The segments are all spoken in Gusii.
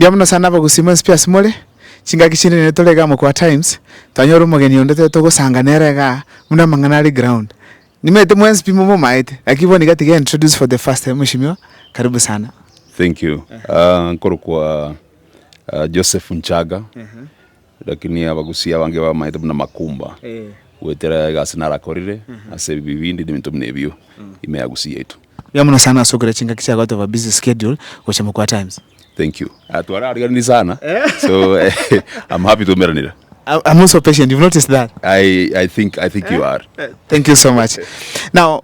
Mbuya mono sana abagusii mwensi pi ase more, chingaki chinde nere tore igaa Mokua Times, twanyora omogeni onde tobe togosanga nere igaa, buna amang'ana are ground. Nimanyete mwensi pi momomaete, lakini bono iga tiga introduce for the first time mheshimiwa, karibu sana. Thank you. Nkorokwa Joseph Nchaga, lakini abagusii abange bamaete buna Makumba, goetera egasi narakorire ase ebibindi na ebinto buna ebio ime ya Gusii yaito. Mbuya mono sana ase okora chingaki chiago out of a busy schedule gocha Mokua Times. Thank you. Ah, twarariganiri sana so I'm happy twaumeranire. I'm also patient, you've noticed that? I think you are. Thank you so much. Now,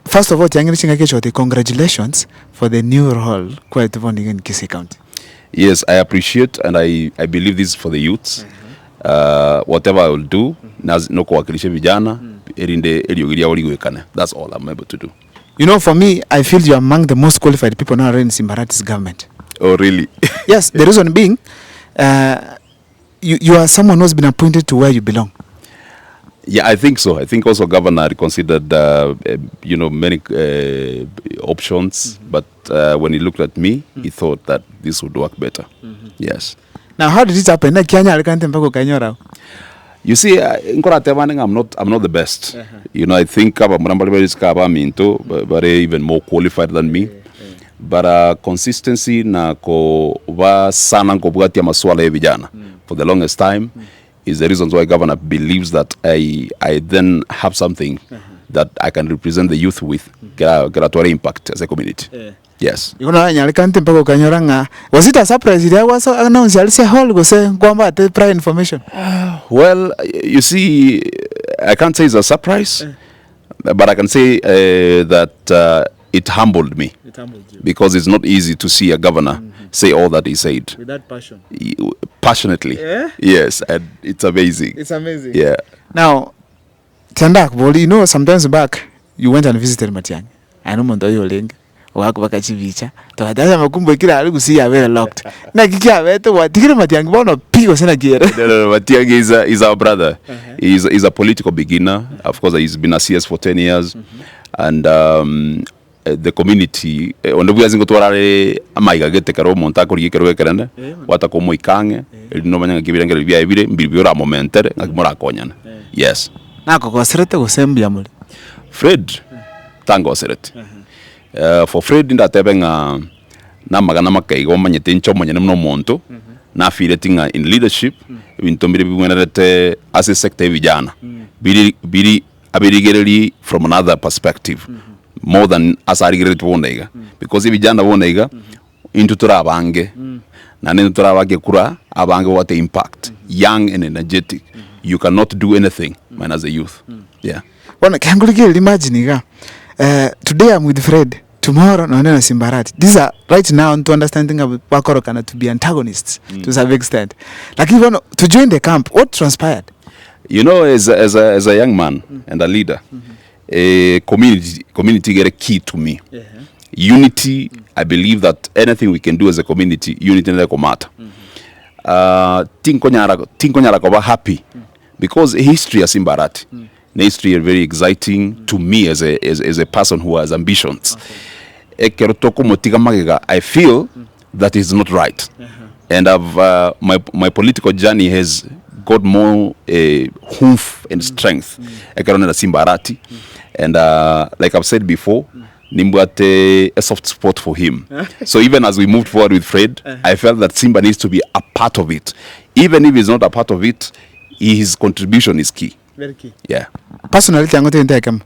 first of all, tiang'ire chingaki echi goteba congratulations for the new role kwaetwe bono iga in Kisii County. Yes, I appreciate and I believe this is for the youths. Whatever I will do, naz- nokowakilisha vijana erinde eriogi riabo rigwekane. That's all I'm able to do. You know, for me, I feel you're among the most qualified people now in Simbarati's government. Oh, really? Yes, the reason being, you are someone who's been appointed to where you belong. Yeah, I think so. I think also governor considered, many options, but when he looked at me, he thought that this would work better. Yes. Now, how did it happen? Naki anyarekanete mpaka okanyora agwo? You see, nkoratebane ng'a I'm not the best. I think abamura mbare bare isiko abaminto bare even more qualified than me. But consistency na koba sana nkobwatia amaswala ya vijana for the longest time is the reasons why governor believes that I then have something that I can represent the youth with keratware impact as a community. Yes. Igo naranyarekanete mpaka okanyora ng'a was it a surprise riria gwasa announce aria ase hall gose nkwambate prior information? Well, you see, I can't say it's a surprise, but I can say that it humbled me. It humbled you. Because it's not easy to see a governor say all that he said. With that passion. Passionately. Yeah? Yes, and it's amazing. It's amazing. Yeah. Now, Tianda akobori, you know sometimes back you went and visited Matiang'i, aye nomonto oyo orenge, ogakobaka chibicha, togateba ng'a makumbo kera aria gusii yabere locked. Naki kiabete gwatigire Matiang'i bono pi gose naki ere? No, no, no, Matiang'i is our brother. He's a political beginner. Of course, he's been a CS for 10 years. And the community, onde bwensi ngotwara are amaiga gete ekero omonto akorigia ekerogo ekerende, gwataka omoika ang'e, erinde nomanye ng'aki ebirengererio biaye bire, mbiri oramomentere, ng'aki morakonyane. Yes. Nakogoserete gose mbuya more? Fred tangosereti. For Fred ndatebe ng'a namagana make igo omanyete inche omonyene buna omonto, nafeeleti ng'a in leadership, ebinto mbire bibwenerete ase esector ya vijana, biri biri abirigererie from another perspective more than ase arigereretie bono iga because ebijana bono iga intwe tore abange naende intwe tore abake kura abange babwate impact young and energetic you cannot do anything minus the youth yeah. Bono ekero nkorigereria imagine iga today am with Fred tomorrow nonye na Simbarati these are right now nto understand ng'a bakorokana to be antagonists to some extent lakini bono to join the camp what transpired? You know as a, as a, as a young man and a leader eh, community iga ere key to me. Unity, I believe that anything we can do as a community, unity nere ekomata. Ah, tinkonyara tinkonyara koba happy because history ya Simbarati ne history ere very exciting to me as a, as a person who has ambitions. Ekero tokomotiga magega I feel that is not right and I've, my, my political journey has got more oomph and strength ekero nere Simbarati and like I've said before nimbwate a soft spot for him so even as we moved forward with Fred I felt that Simba needs to be a part of it even if he's not a part of it his contribution is key. Very key. Yeah. Personally tiang'ote gento ekemo,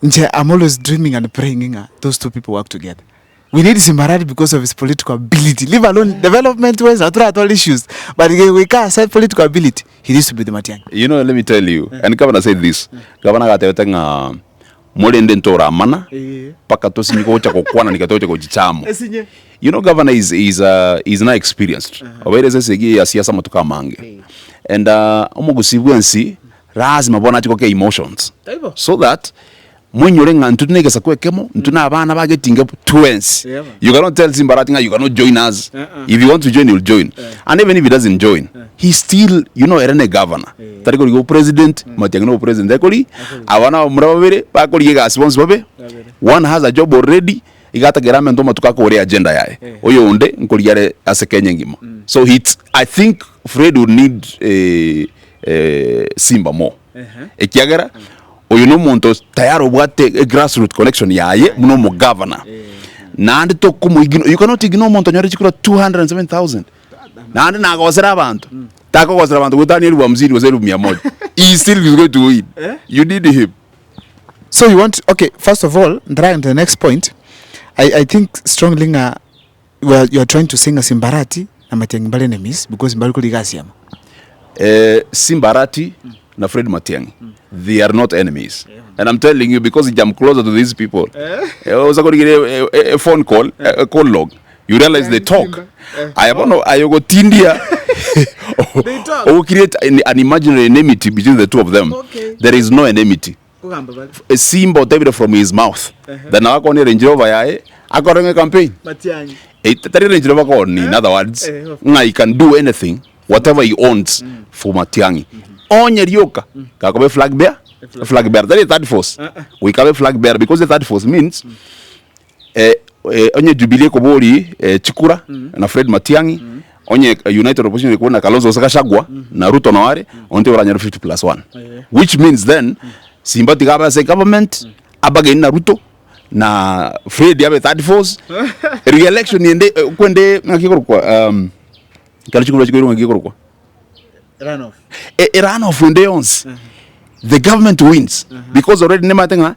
inche I'm always dreaming and praying ng'a those two people work together. We need Simbarati because of his political ability, leave alone development wise nabo toratware issues, but goika ase political ability, he needs to be with Matiang'i. You know, let me tell you, and governor said this, governor agatebete ng'a morende ntoramana mpaka tosinye gocha gokwanani gete toche gochicha amo. You know, governor is now experienced. Obeire ase esegi eye ya siasa amatuko amange. And omogusii bwensi lazima bono ache gokea emotions. So that Moinyore ng'a intwe negesaku ekemo, intwe nabana ba getinga twensi. You cannot tell Simbarati ng'a you cannot join us. If you want to join, you'll join. And even if he doesn't join, he still, you know, ere ne governor. Tari korigia obopresident, Matiang'i na obopresident ekori, aba na abamura babere, bakorigia egasi bonsi babe. One has a job already. Iga atagere amente amatuko akore agenda yaye. Oyonde nkoria are ase Kenya engima. So it's, I think Fred would need Simba more. Ekiagera oyo nomonto tayari obwate e grassroot connection yaye buna omogavana. Naende tokomoignore, you cannot ignore omonto onyore chikura 207,000. Naende nagosera abanto, takogosera abanto goetania elifu hamsini gose elifu mia moja. He still is going to win. You need him. So you want, okay, first of all, ntaragenda to the next point, I, I think strongly ng'a we are, you are trying to say ng'a Simbarati na Matiang'i mbare enemies because mbare koriga ase amo. Eh, Simbarati na Fred Matiang'i they are not enemies and I'm telling you because I'm closer to these people eh, osa korigereria a, a phone call a, a call log you realize they talk aya bono aye ogotindia They talk. ogo create an, an imaginary enmity between the two of them Okay. there is no enmity Kogamba bare. Simba otebire from his mouth that nabo akonia Range Rover yaye akore ng'a campaign Matiang'i. Eh, tari Range Rover akoonia in other words Eh, of ng'a he can do anything whatever he owns for Matiang'i onye rioka gakoba flag bearer flag bearer tari third force goika abe flag bearer because the third force means eh, eh, onye Jubilee ekobori eh, chikura na Fred Matiang'i onye United Opposition ekobori na Kalonzo gose Gachagua na Ruto noo are onte oranyore 50 plus 1 which means then Simba tiga abe ase government abageni na Ruto na Fred abe third force re-election ende eh, kwende ng'aki ekorokwa um, ekero chikura chikoirwa ng'aki ekorokwa Runoff. E- e runoff ende yonsi the government wins because already nemate ng'a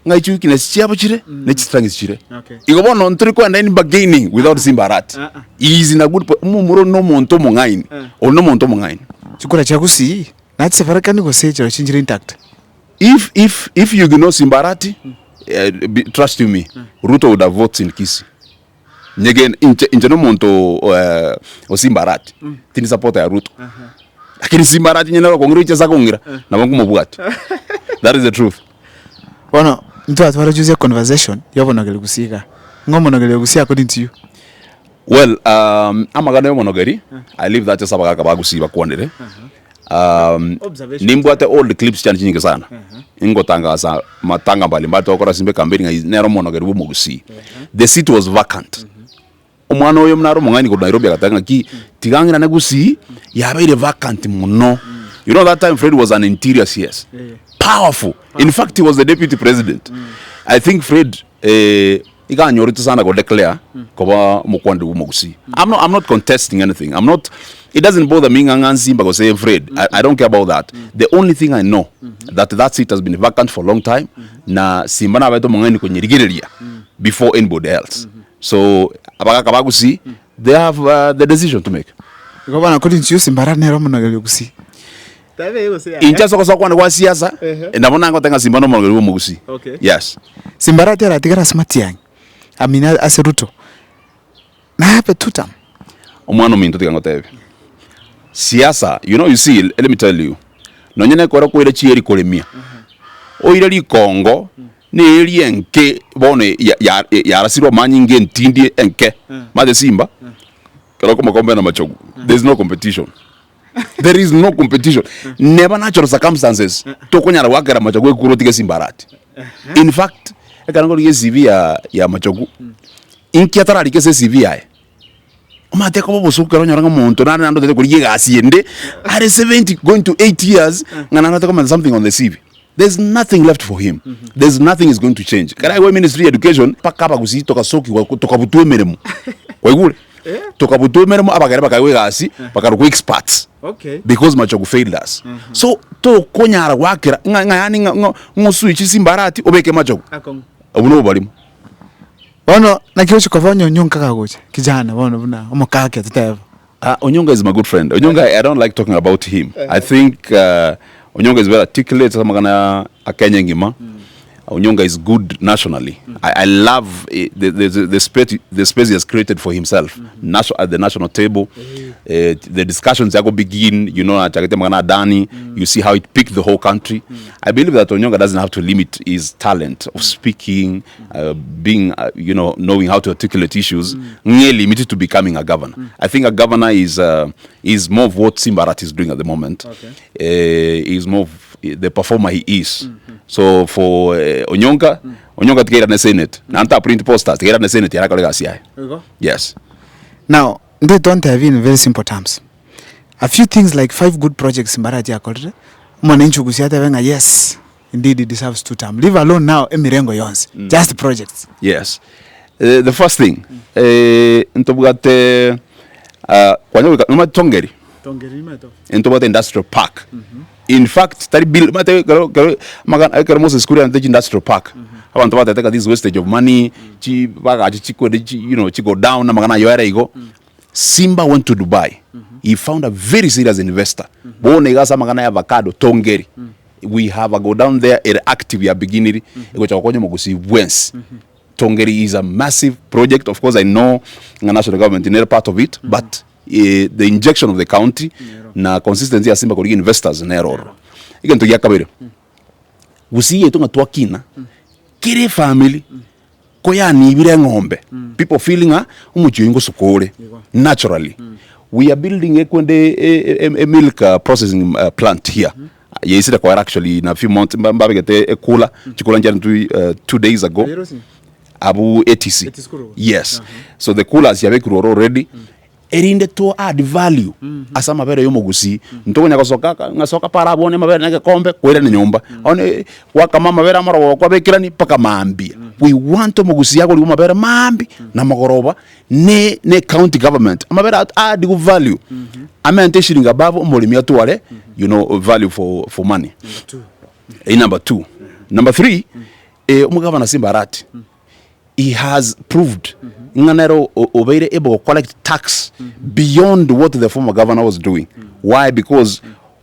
Ng'a chiweakness chiabo chire ne chistrengths chire. Okay. Igo bono ntori koenda any bargaining without Simba Arati. Ah, ah. He is in a good po- omomura one nomonto omong'aini. Eh. Oyo nomonto omong'aini. Chikura chia Gusii nachisebarekani gose chiro chinchire intact? If if if you ignore Simba Arati, eh, be, trust you me, Ruto would have votes in Kisii. Nyegene inche inche nomonto eh, o Simba Arati. Tindi supporter ya Ruto. Lakini Simba Arati nyene okong'ira oiche ase akong'ira, nabo nkomobwati. That is the truth. Bono ntwatwara juzi econversation ya obonogeri gusii igaa. Ng'a omonogeri o gusii according to you? Well, um, amagana ya omonogeri, I leave that ase abagaka ba gusii bakwanire. Um, Observation. nimbwate old clips chiane chinyinge sana. Ingotangasa matanga mbalimbali togokora ase campaign ng'a nere omonogeri bwa omogusii. The seat was vacant. Omwana oyo buna are omong'aini korwa Nairobi agateba ng'aki, tiga ng'irane gusii, yabeire vacant mono. You know that time Fred was an interior CS. Powerful. In fact he was the deputy president. I think Fred eh, iga anyorete sana go declare koba omokwaneri bwa omogusii. I'm not, I'm not contesting anything. I'm not, it doesn't bother me ng'a ng'a Nsimba gose Fred. I, I don't care about that. The only thing I know that that seat has been vacant for a long time na Simba nabete omong'aini konyerigereria before anybody else. So abagaka ba Gusii they have uh, the decision to make. Igo bono according to you Simbara nere omonogeri o Gusii. Inche ase ogosoa kwane gwa siasa nabo nangote ng'a Simba nomonogeri bwa omogusii. Okay. Yes. Simbara teratigara ase Matiang'i, I mean ase Ruto. Nabe two term. Omwana ominto tiga ngotebie. Siasa, you know you see, let me tell you, nonye nekore koira chieri koremia, oire rikongo na eeri enke bono ya- ya- yarasirwe amanyinga entindi enke, omanyete simba, ekero okomokombea na machogu, there is no competition. There is no competition. Neba natural circumstances, tokonyara goakera machogu ekura otige simba arati. In fact, ekero nkorigia ecv ya ya machogu, inki atararike ase ecv yaye? Omanyete koba obosoku ekero onyora ng'a omonto nare naende otagete korigia egasi ende, are 70 going to 8 years, ng'a naende otakomenta something on the CV. There's nothing left for him. There's nothing is going to change. Ekero aigwa ministry ya education, mpaka abagusii togasokigwa tokabutwa emeremo. Kwaigure? Tokabutwa emeremo abagere bakaegwa egasi, bakarokwa experts. Okay. Because Machogu failed us. So tokonyara goakera ng'a ng'a yaani ng'a ng'a ng'a oswitch Simbarati obeke Machogu. Akong'u. Obwo noborimo. Bono naki ochi koba onye Onyonka kagocha, kijana bono buna omokake totebe. Ah, Onyonga is my good friend. Onyonga, I don't like talking about him. I think uh, Onyonga is very articulate, ase amang'ana a Kenya engima. Onyonga is good nationally. I, I love eh, the, the, the, the, space, the space he has created for himself national, at the national table. Eh, the discussions yako begin, you know, achagete amang'ana a Adani, you see how it picked the whole country. I believe that Onyonga doesn't have to limit his talent of speaking, uh, being, uh, you know, knowing how to articulate issues, mm. limited to becoming a governor. Mm. I think a governor is uh, is more of what Simba Arati is doing at the moment. Okay. Uh, is more of the performer he is. Mm -hmm. So for Onyonka, Onyonka tiga airane senate, naende ta print posters, tiga airane senate arakore egasi yaye. Igo? Yes. Now, ndete ontebie in very simple terms, a few things like five good projects Mbarati akorire, omwananchi ogusia atebe ng'a yes, indeed he deserves two term, leave alone now emirengo yonsi, just projects. Yes. The first thing, ntobwate kwanya goika nomanyete Tongeri? Ntobwate industrial park. In fact tari bill omanyete ekero ekero amagana ekero Moses Kuria arentete chi industrial park, abanto batete ng'a this is wastage of money, chi bagacha chikwende chi you know chi go down amang'ana aywo ere igo. Simba went to Dubai, he found a very serious investor, bono iga ase amang'ana ya avocado Tongeri, we have a go down there ere active ya beginiri egocha gokonya omogusii bwensi. Tongeri is a massive project, of course I know ng'a national government nere part of it, but the injection of the county na consistency ya Simba korigia investors nero ororo. Egento gia kabere, Gusii yaito ng'a twakina, kera efamily koyanibire eng'ombe, people feel ng'a omochie oyio ngosuka ore naturally. We are building ekwende e milk processing plant here, yaisire koera actually in a few months, mbabegete ecooler, chicooler nchiarentwe 2 days ago. Abwo ATC. Yes. So the coolers chiabekirwe ororo already erinde to add value ase amabere ya omogusii. Ntokonya gosoka ng'a soka para abwo one amabere na egekombe koirana nyomba. One gwakama amabere amarogoba kwabekerani mpaka maambia. We want omogusii agorigwe amabere maambia na mogoroba ne ne county government. Amabere aya add value amente eshiringi above omoremi atware you know value for money. Eywo number two. Number three. Omogabana Simba Arati, he has proved ng'a nere obeire able go collect tax beyond what the former governor was doing. Why? Because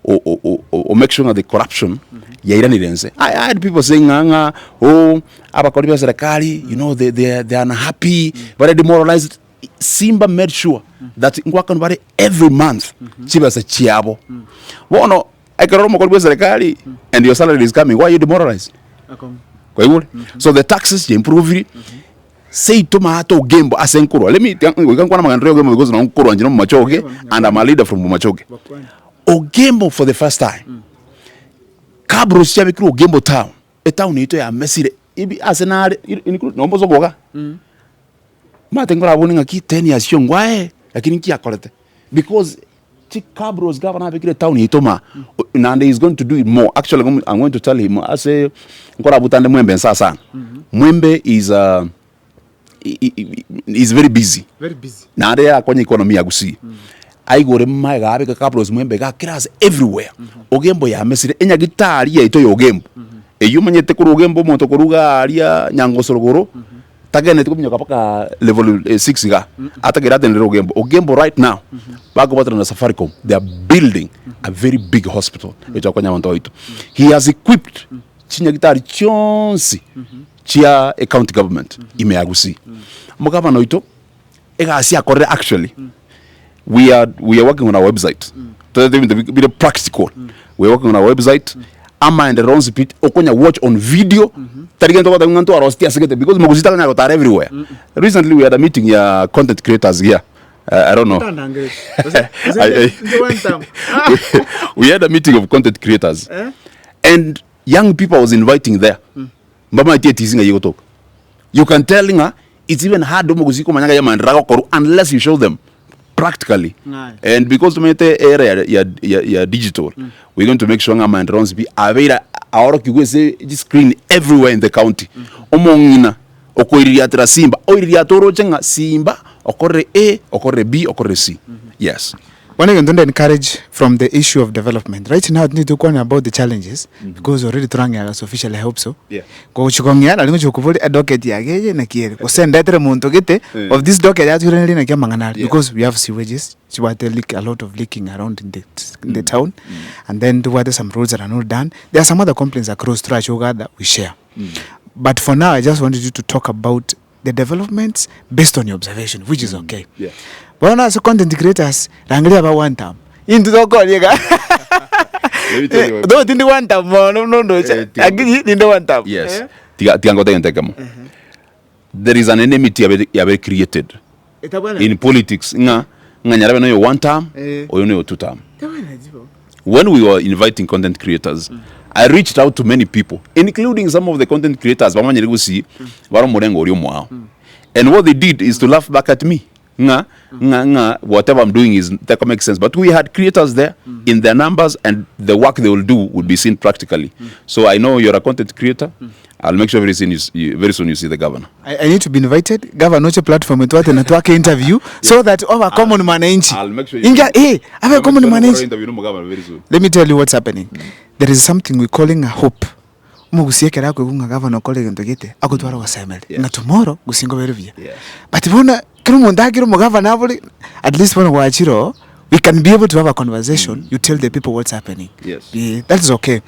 o make sure ng'a the corruption yairanire nse. I heard people saying ng'a ng'a oh abakori ba serikali you know they, they, they are unhappy, bare demoralized. Simba made sure that ngwakanwa bare every month chibesa chiabo. Bono Ekero ore omokori bwe serikali and your salary is coming, why are you demoralized? Kwaigure? So the taxes chia improviri seito maate ogembo ase nkorwa. Let me goika nkwane amang'ana ya ogembo because nabo nkorwa inche na omomachoge and I'm a leader from Bomachoge. Ogembo for the first time, cabros chiabekirwe Ogembo town, etown yaito yamesire ebi ase nare include nonya mbosa okoga. Omanyete nkorabone ng'aki ten years chiongwae lakini nki akorete because Chi cabros gavana abekire etown yaito ma naende he is going to do it more actually I'm going to tell him ase nkorabutande Mwembe nsa sana Mwembe is a is very busy Very busy. naende yakonya economy ya Gusii aigore magega abeke cabros Mwembe iga kera ase everywhere Ogembo yamesire enyagitari yaito ya Ogembo eywo omanyete korwa Ogembo omonto korwa iga aria Nyangosoro igoro. Tageneti kominyoka mpaka level 6 iga atagere atenenere Ogembo. Ogembo right now bakobwatana na Safaricom they are building a very big hospital egocha gokonya abanto baito. He has equipped chinyagitari chionsi chia ecounty government ime ya Gusii. Omogabana oito egasi akorire actually we are we are working on our website totete ebinto bire practical we are working on our website amaenderero onsi pi okonya watch on video tari gento ogoteba ng'a ntwaroseti ase gete because mogusii takonyara gotara everywhere recently we had a meeting ya content creators here I don't know we had a meeting of content creators and young people I was inviting there mbamaeti etisi ng'ai egotoka you can tell ng'a It's even hard omogusii komanya ng'a amaenderero agokorwa unless you show them practically. Aye. And because tomenyete era ya, ya, ya, ya digital, we're going to make sure ng'a amaenderero onsi pi abeire aorokigwe ase chiscreen everywhere in the county. Omong'ina okoiririatera Simba, oiririate oroche ng'a Simba okorire A, okorire B, okorire C. Yes. Bono egento nde encourage from the issue of development, right now tindi tokwana about the challenges because already torang'ea ase officially I hope so. Yeah. Gochi kong'ea nari ngochi gokoboria edocket yage eye naki ere, gose ndetere monto gete Eh. of this docket yatwiranerie naki amang'ana are Yeah. because we have sewages chibwate leak a lot of leaking around in the in the town and then tobwate some roads that are not done. There are some other complaints across torache gogather we share. But for now I just wanted you to talk about the developments based on your observation which is okay. Yeah. Bono ase content creators rangeria aba one term intwe tokoria iga Let me tell you. though tindi one term mono nondoche Eh, tiga- lakini ninde one term Yes. Eh. Tiga tiga ngote gento ekemo. There is an enmity yabe yabe created Etabwana- in politics ng'a ng'a nyarabe noyo one term Eh. oyo noyo two term. Etabwana jibo. When we were inviting content creators, I reached out to many people including some of the content creators bamanyire gusii bare omorengo oria omoao and what they did is to laugh back at me ng'a ng'a ng'a whatever I'm doing is teko make sense but we had creators there in their numbers and the work they will do would be seen practically so I know you're a content creator I'll make sure very soon you, you, very soon you see the governor. I, I need to be invited. Governor oche platform etwate na twake interview so that oba common mwananchi. I'll make sure you Inga eh abe I'll make common sure mwananchi. interview no governor very soon. Let me tell you what's happening. There is something we're calling a hope. Omogusia ekero akoigwa ng'a gavana okore egento gete, agotwara ogosemeria Yes. ng'a tomorrow gose nkobere buya. Yes. But bono kera omonto akire omogavana abore, at least bono gwachire oo, we can be able to have a conversation, you tell the people what's happening. Yes. Eh, that is okay.